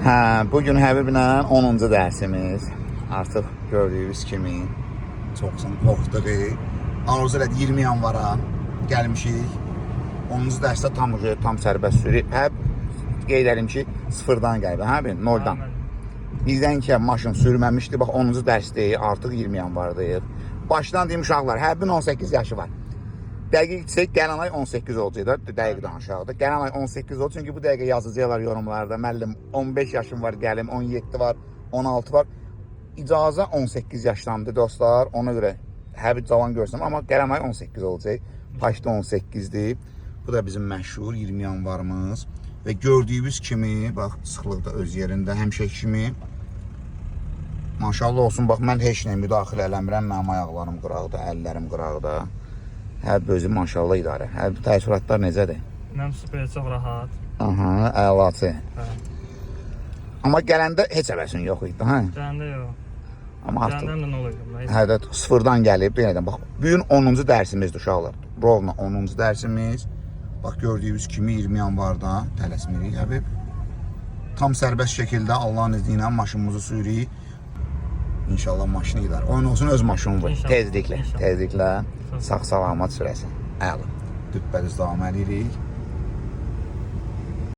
Hə, bu gün Həbiblə 10-cu dərsimiz. Artıq gördüyünüz kimi çoxsan qorxduq. Arzu elədi 20 yanvara gəlmişik. 10-cu dərsdə tam tam sərbəst sürüb. Həb qeyd edim ki, sıfırdan gəlib, hə, bir noldan. Bizdən ki maşın sürməmişdi. Bax 10-cu dərsdir, artıq 20 yanvardayıq. Başdan deyim uşaqlar, Həbin 18 yaşı var. Dəqiq desək, gələn ay 18 olacaq da, dəqiq danışaq da. Gələn ay 18 olacaq, çünki bu dəqiqə yazacaqlar yorumlarda. Müəllim 15 yaşım var, gəlim, 17 var, 16 var. İcazə 18 yaşdandır dostlar. Ona görə Həbi cavan görsəm, amma gələn ay 18 olacaq. Paşda 18-dir. Bu da bizim məşhur 20 yanvarımız. Və gördüyünüz kimi, bax, sıxlıq da öz yerində, həmişəki kimi. Maşallah olsun, bax mən heç nəyə müdaxilə eləmirəm. Mənim ayaqlarım qıraqda, əllərim qıraqda. Hər özü maşallah idarə. Hər təəssüratlar necədir? Mənim super çox rahat. Aha, əlaçı. Hə. Amma gələndə heç həvəsin yox idi, hə? Gələndə yox. Amma artıq Gələndə nə oluyordum? Heç. hə də sıfırdan gəlib yenədən bax bu gün 10-cu dərsimizdir uşaqlar. Rovna 10-cu dərsimiz. Bax gördüyünüz kimi 20 yanvarda tələsmirik Həbib. Tam sərbəst şəkildə Allahın izni ilə maşınımızı sürürük. İnşallah maşını idarə. Oyun olsun öz maşının var. İnşallah, Tezliklə, inşallah. tezliklə sağ salamat sürəsən. Əla. Düppədiz davam edirik.